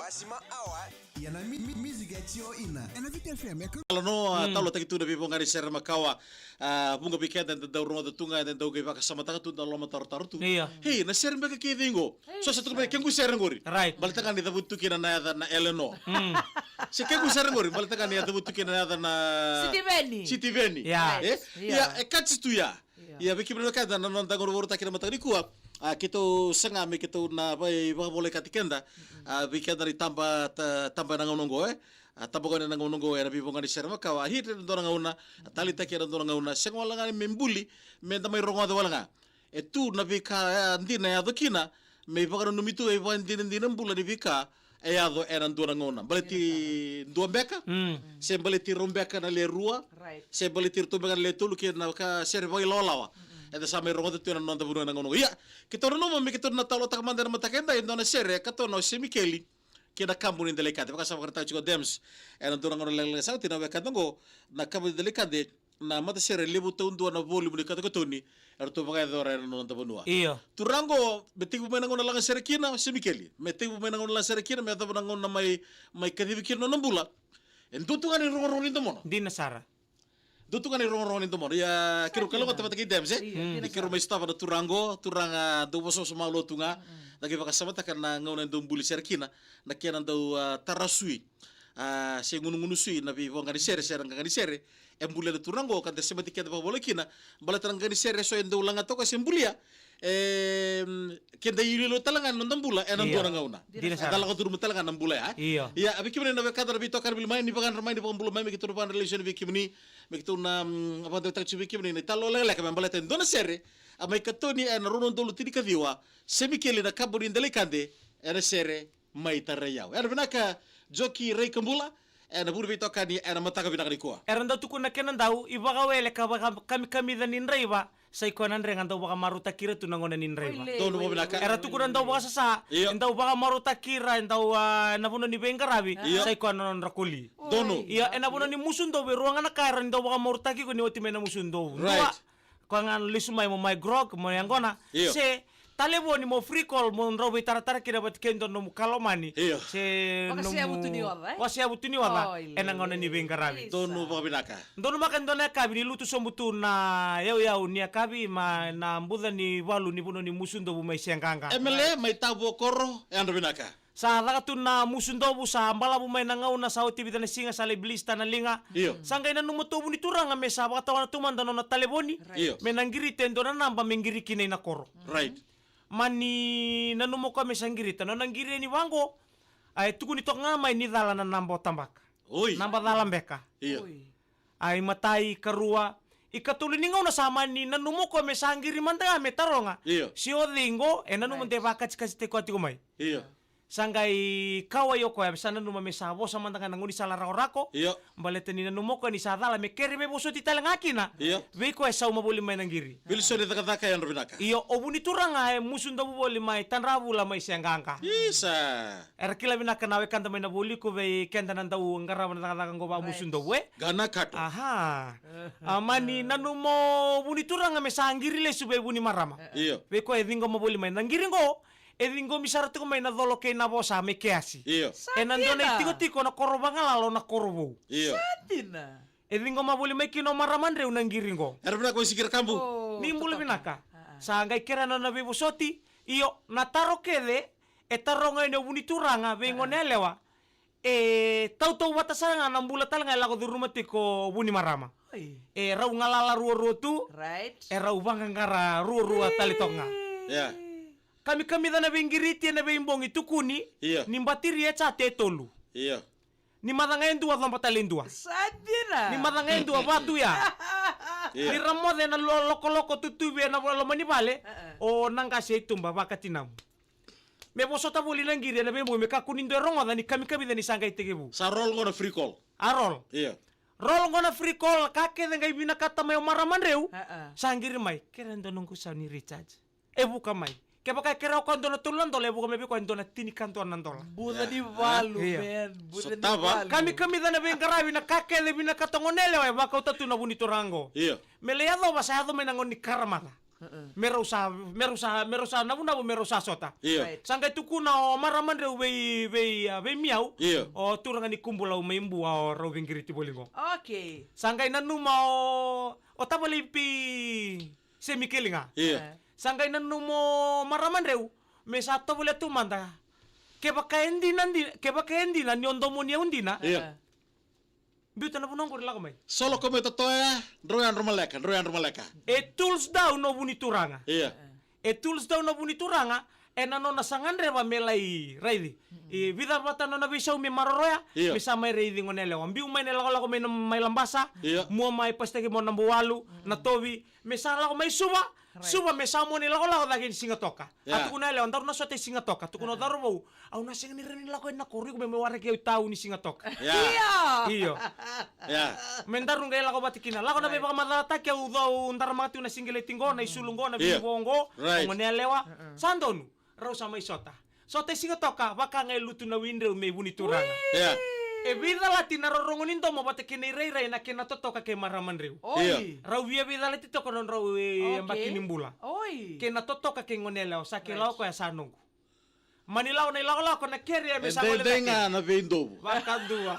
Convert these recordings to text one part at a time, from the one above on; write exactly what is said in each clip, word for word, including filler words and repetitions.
Asima awa. Ia na mi- mi- music e tio ina. Ena Viti F M e ka- Talanoa, mm, talanoataki tu na veivoqa ni sere makawa. A, vuqa vei keda eda dau rogoca tu ga, eda dau qai vakasamataka tu na loma tarotaro tu. Ia. Hei, na sere beka kei cei qo? So sa tuku mai, kequ sere qori. Right. Baleta ga ni cavuti tu kina na yaca na Eleanor. Mm. Se kequ sere qori, baleta ga ni a cavuti tu kina na yaca na Sitiveni. Sitiveni. Ia. E? Ia. Ia, e kati tu ya. Ia. Ia, vei kemuni na wekada na noda gauna vakarautaki na mataka nikua. A, keitou saga me keitou na vei vakavolekati keda. A, vei keda na itaba, ta- taba ena gauna oqo, e? A, taba qo ena gauna oqo ena veivoqa ni sere makawa. A hit ena dua na gauna, a talitaki ena dua na gauna. Sega wale ga ni me buli, me da mai rogoca wale ga. E tu na veika, e, dina e yaco kina, me ivakananumi tu, e ivakadinadina bula ni veika e yaco ena dua na gauna. Baleti dua beka, mm, se baleti rau beka na le rua, right, se baleti ratou beka na le tolu, kei na ka sere vakailawalawa. Mm-mm. Eda sa mai rogoca tu ena noda vanua ena gauna oqo. Ia, keitou nanuma me keitou na talanoataka mada ena mataka edai e dua na sere, e katona o Semikeli kei na Kabu ni Delaikade. Vaka sa vakaraitaka tiko o Dems ena dua na gauna lekaleka sa oti, na wekada oqo, na Kabu ni Delaikade, na matasere levu taudua na volume ni katokatoni eratou vakayacora ena noda vanua. Io. Turaga qo, me tekivu mai na gauna lagasere kina o Semikeli, me tekivu mai na gauna lagasere kina, me yacova na gauna mai, mai kacivi kina na nona bula. E dua tu ga na irogorogo ni domoda. Dina sara. Dua tu ga na irogorogo ni domoda. Ia, keirau kalougata vata kei Dems, e? Io, dina sara. Ni keirau mai sotava na turaga qo, turaga dau vosavosa malua tu ga. Mm. Da qai vakasamataka na gauna e dau buli sere kina, na kena dau, a, tara sui. A, se gunugunu sui na veivoqa ni sere, se na qaqa ni sere. E bulia na turaga qo, ka da semati keda vakavola kina. Baleta na qaqa ni sere eso e dau lagata toka se bulia. E, mm, keda iloilo tale ga na noda bula ena dua na gauna. Dina sara. Da lako curuma tale ga na bula ya. Io. Ia, a vei kemuni na wekada na veitokani voli mai, ni vakadra mai, ni vakabula mai, me keitou na vakarelation vei kemuni, me keitou na, mm, vakadewataka tiko vei kemuni na italanoa lekaleka me baleta e dua na sere a mai katoni ena rua na udolu tinikaciwa, Semikeli na Kabu ni Delaikade, ena sere mai Tarai Au. Era vinaka, Joki Rai Kabula, ena vuli veitokani ena mataka vinaka nikua. Era dau tukuna na kena dau, ivakawele ka vakakamikamica ni draiva, sa i koya na drega dau vakamarautaki ira tu na gone ni draiva. Oi, le, donu, oi, vakavinaka. Oi, era tukuna e dau vakasasa, io, e dau vakamarautaki ira, e dau, a, ena vanua ni veiqaravi, io, sa i koya na nodra koli. Donu. Oi. Ia, ena vanua ni musu dovu e rua ga na ka era ni dau vakamarautaki iko ni oti mai na musu dovu. Right. Dua, koya ga na lesu mai mo mai grog, mo yaqona. Io. Se talevoni mo free call, mo drau veitaratara kina vata kei dua na nomu ka lomani. Io. Se nomu vakaseavu tu ni oca, e? Vakaseavu tu ni oca, oi, ena gauna ni veiqaravi. Isa. Donu vakavinaka. Donumaka e dua na yakavi ni lutu sobu tu na yauyau ni yakavi, mai na buca ni valu ni vanua ni musu dovu mai Seaqaqa. Emele, right, mai Tavuokoro, e yadra vinaka. Sa caka tu na musu dovu, sa balavu mai na gauna, sa oti vica na siga, sa lai blista na liga. Io. Sa qai nanuma tu o vunituraga me sa vakatawana tu mada na nona talevoni. Right. Io. Me na qiriti e dua na naba me qiri kina i na koro. Right. Mani nanuma o koya me sa qirita, na nona qiri yani vaqo, a, e tukuni toka ga mai ni cala na naba o tabaka. Oi. Naba cala beka. Io. Oi. A, i matai, karua, i katolu ni gauna sa mani nanuma o koya me sa qiri mada ga me taroga. Io. Se o cei qo, e nanuma, right, de vakatikatikataki koya tiko mai. Io. Sa qai kauwai o koya, sa nanuma me sa vosa mada ga na gaunisala rakorako. Io. Baleta ni nanuma o koya ni sa cala me kere veivosoti tale ga kina. Io. Vei koya e sauma voli mai na qiri. Wilson e cakacaka, e yadra vinaka. Io, o vunituraga e musu dovu voli mai Tadravula mai Seaqaqa. Isa. Era kila vinaka na wekada mai na Vualiku vei keda na dau qarava na cakacaka qo vakamusu dovu, e? Qana kato. Aha. A, mani nanuma o vunituraga me sa qiri lesu vei vunimarama. Io. Vei koya e ciqoma voli mai na qiri qo, e ciqomi sara tiko mai na colo kei na vosa me keasi. Io. Sa dina. Ena dua na itikotiko na koro vagalalo na koro vou. Io. Sa dina. E ciqoma voli mai kina o marama dreu na qiri qo. Era vinaka, o Sikira Kabu. Oh, ni bula vinaka. Ah, ah. Sa qai kerea na nona veivosoti. Io, na taro kece e taroga yani o vunituraga vei gone yalewa. E tautauvata sara ga na bula tale ga e lako curuma tiko o vunimarama. Oi. E rau galala ruarua tu. Right. E rau vaqaqara ruarua tale toka ga. Yeah. Kamikamica na veiqiriti ena veibogi, tukuni. Io. Ni batiri e chat e tolu. Io. Ni macaga e dua, coba tale e dua. Sa dina. Ni macaga e dua, va tu ya. Io. Ni ra moce ena lo- lokoloko tutuvi ena loma ni vale. Uh-uh. O na qase i tuba vakatinamu. Me vosota voli na qiri ena veibogi me kakua ni dua e rogoca ni kamikamica ni sa qai tekivu. Sa roll qo na free call. A roll. Io. Roll qo na free call, ka kece qai vinakata mai o marama dreu. Uh-uh. Sa qiri mai. Kere dua noqu sau ni recharge. E vuka mai. Kevaka e kerea o koya dua na tolu na dola, e vuka mai vei koya dua na tinikadua na dola. Buca ni valu, man. Io. Buca ni valu. Sotava. Kamikamica na veiqaravi, na ka kece vinakata o gone yalewa e vakauta tu na vunituraga qo. Io. Me lai yacova, sa yaco mai na gauna ni karamaca. Me rau sa, me rau sa, me rau sa navunavu, me rau sa sota. Io. Right. Sa qai tukuna o marama dreu vei, vei, a, vei Miau. Io. O turaga ni Kubulau mai Bua, o rau veigiriti voli qo. Okay. Sa qai nanuma o, o tavalepi Semikeli ga. Io. E. Sa qai nanuma o marama dreu me sa tovolea tu mada. Kevaka e dina, dina, kevaka e dina ni o domoni au dina. Io. E. Biuta na vanua qori, lako mai. Solo ko mai totoya, drau yadra maleka, drau yadra maleka. E tools down o vu ni turaga. Io. E tools down o vu ni turaga, ena nona sa gadreva me lai raici. E vica vata nona veisau me maroroya, io, me sa mai raici gone yalewa. Biu mai na ilakolako mai na, mai Labasa, io, mua mai Pasitaki Mo na Bualu, na Tovi, me sa lako mai Suva, right, Suva me sa mua na ilakolako cake ni Sigatoka. Ia. A tukuna yalewa, daru na sota i Sigatoka, tukuna o cauravou, au na sega ni rawa ni lako ena koro, iko me mai waraki au i tau ni Sigatoka. Ia. Io. Io. Ia. Me daru qai lako vata kina. Lako na veivakamacalataki, au cau daramaka tiko na sigileti qo, na isulu qo, na, io, vivo qo, right, o gone yalewa. Sa donu, rau sa mai sota. Sota i Sigatoka, vaka ga e lutu na widreu me vu ni turaga. Ia. E veicalati na rorogo ni domo vata kei na irairai na kena totoka kei marama dreu. Oi. Ia. Rau via veicalati toka na nodrau, e, okay, yabaki ni bula. Oi. Kei na totoka kei gone yalewa, sa kei, right, lako koya sa noqu. Mani lako na ilakolako na keria me, e, sa gole cake ga na veidovu. Vakadua.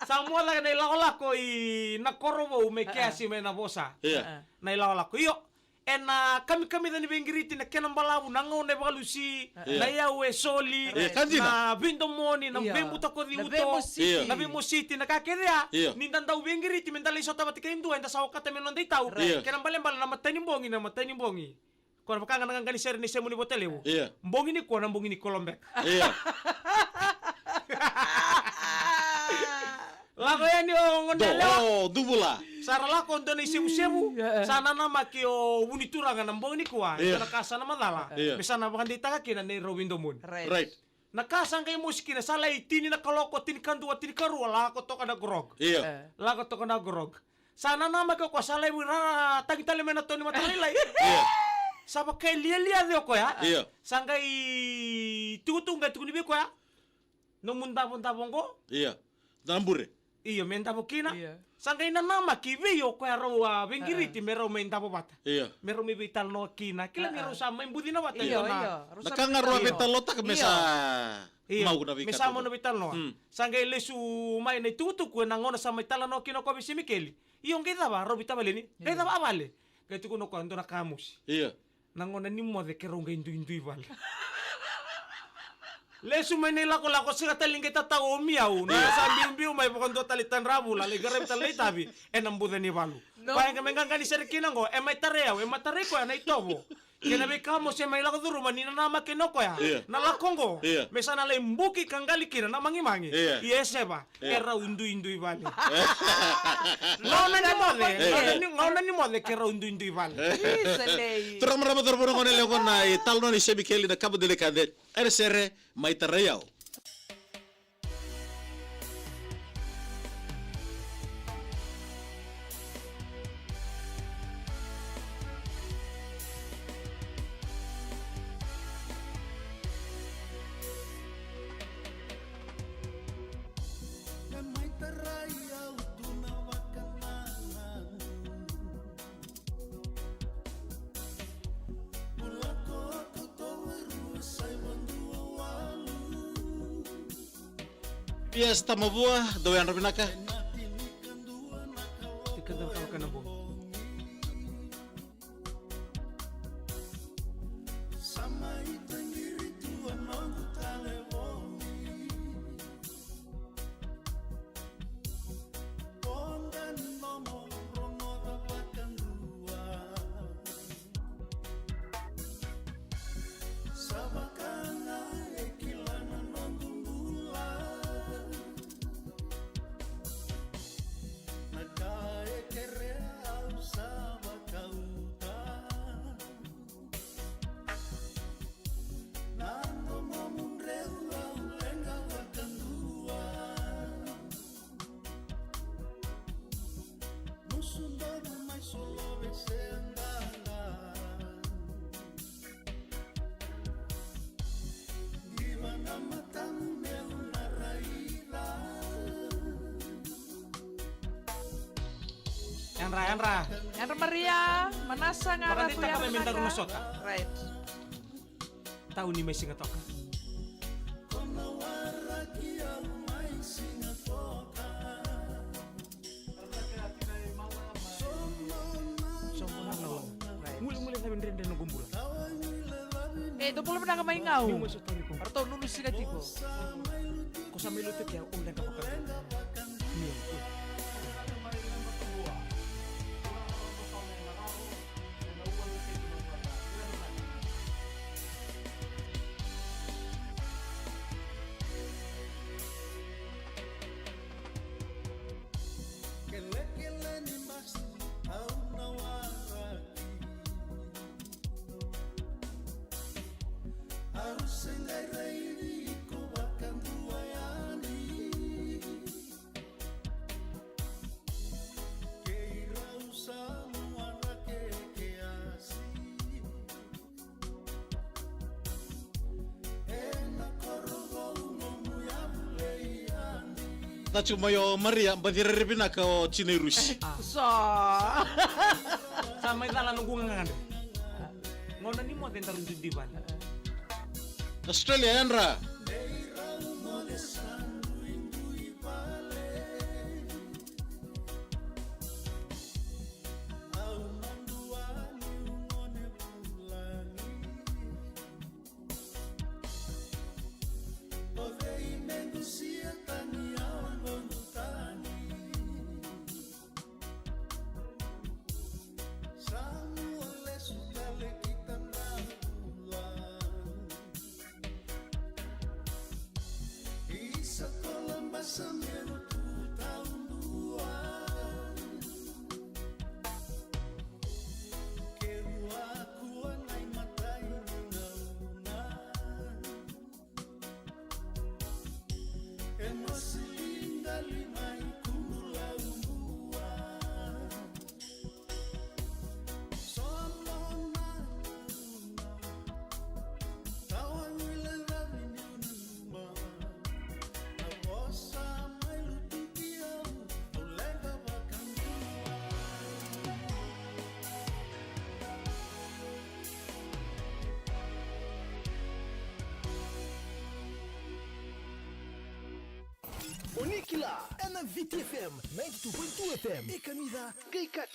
Sa mua cake na ilakolako i na Korovou me, e, kea si mai na vosa. Ia. E. Na ilakolako. Io. Ena kamikamica ni veigiriti, na kena balavu, na gauna e vakalusi, ia, na iyau e soli, ia, ka dina, na veidomoni, na, io, veibutakoci, na uto, veimositi, ia, na veimositi, na ka kece ya. Ia. Ni da dau veigiriti me da lai sota vata kei dua eda sa okata me noda itau. Right. Ia. Kena balebale na matai ni bogi, na matai ni bogi. Ko na vaka ga na qaqa ni sere ni semu ni Votalevu. Ia. Bogi nikua na bogi ni Kolobeka. Ia. Lako yani o gone yalewa. O, duvula. Sa ra lako dua na isevusevu. Ia. Sa nanamaki o vu ni turaga na bogi nikua. Ia. Dua na ka sa na macala. Ia. Me sa na vakadeitaka kina na neirau veidomoni. Right. Right. Na ka sa qai mosi kina, sa lai tini na kaloko, tinikadua, tinikarua, lako toka na grog. Io. E. Lako toka na grog. Sa nanamaki o koya, sa lai vura, tagi tale mai na tau ni matalailai. Io. Sa vaka e lialia o koya. Io. Sa qai tukutuku, qai tukuni vei koya, nomu davodavo qo. Io. Na bure. Io, me davo kina. Io. Sa qai nanamaki vei o koya rau a veigiriti, e, me rau mai davo vata. Io. Me rau mai veitalanoa kina. Kila ni, e, rau sa mai bucina vata. Io, io. Na ka ga rau a veitalanoataka me, io, sa, io, mau na veika, me sa mau na veitalanoa. Mm. Sa qai lesu mai na itukutuku ena gauna sa mai talanoa kina o koya vei Semikeli. Io, qai cava, rau veitavaleni. Qai, io, cava a vale. Qai tukuna o koya, dua na ka mosi. Io. Na gauna ni moce keirau qai duidui vale. Lesu mai na ilakolako, sega tale ni qai tatau o Miau. Na, io, sa biubiu mai vakadua tale i Tadravula, lai qaravi tale na itavi ena buca ni valu. No. Koya ga me qaqa ni sere kina qo, e mai tarai au, e mai tarai koya na itovo. Kei na veika mosi e mai lako curuma ni nanamaki kina o koya. Io. Na lako qo, io, me sa na lai buki ka qali kina na magimagi. Io. Ia e seva. Io. E rau duidui vale. Gauna ni moce, io, gauna ni, gauna ni moce keirau duidui vale. Isa lei. Turaga, marama, cauravou, na gone yalewa qo na italanoa ni Semikeli na Cabo Delicado. Era sere mai tarai au. Yes, Tamavua, dou yadra vinaka. Tikadua ka vaka na bogi. Sa vaka ga e kila na noqu bula, na ka e kerea Yadra, yadra. Yadra Maria, Manasa, Ngara, Kuya, me daru na sota. Right. Tau ni mai siga toka. Right. Nguli, nguli, na dredre na gubula. E, dou bula vinaka mai Gau. Ni mo sota ni ko. Ratou nunu siga tiko. Ko sa mai lotu ke, o leqa vaka. Ni. Kelekele ni masu au na waraki. Au se qai raici iko vakadua yani. Keirau sa muana keke asi. Tacu mai o Maria, baci rere vinaka o Tina i Rusi. So. Sa mai cala noqu gagadre. Gauna ni moce daru dui vale. Australia, yadra. O ni kila, ena Viti F M ninety two point two F M. E kamica, qai kati.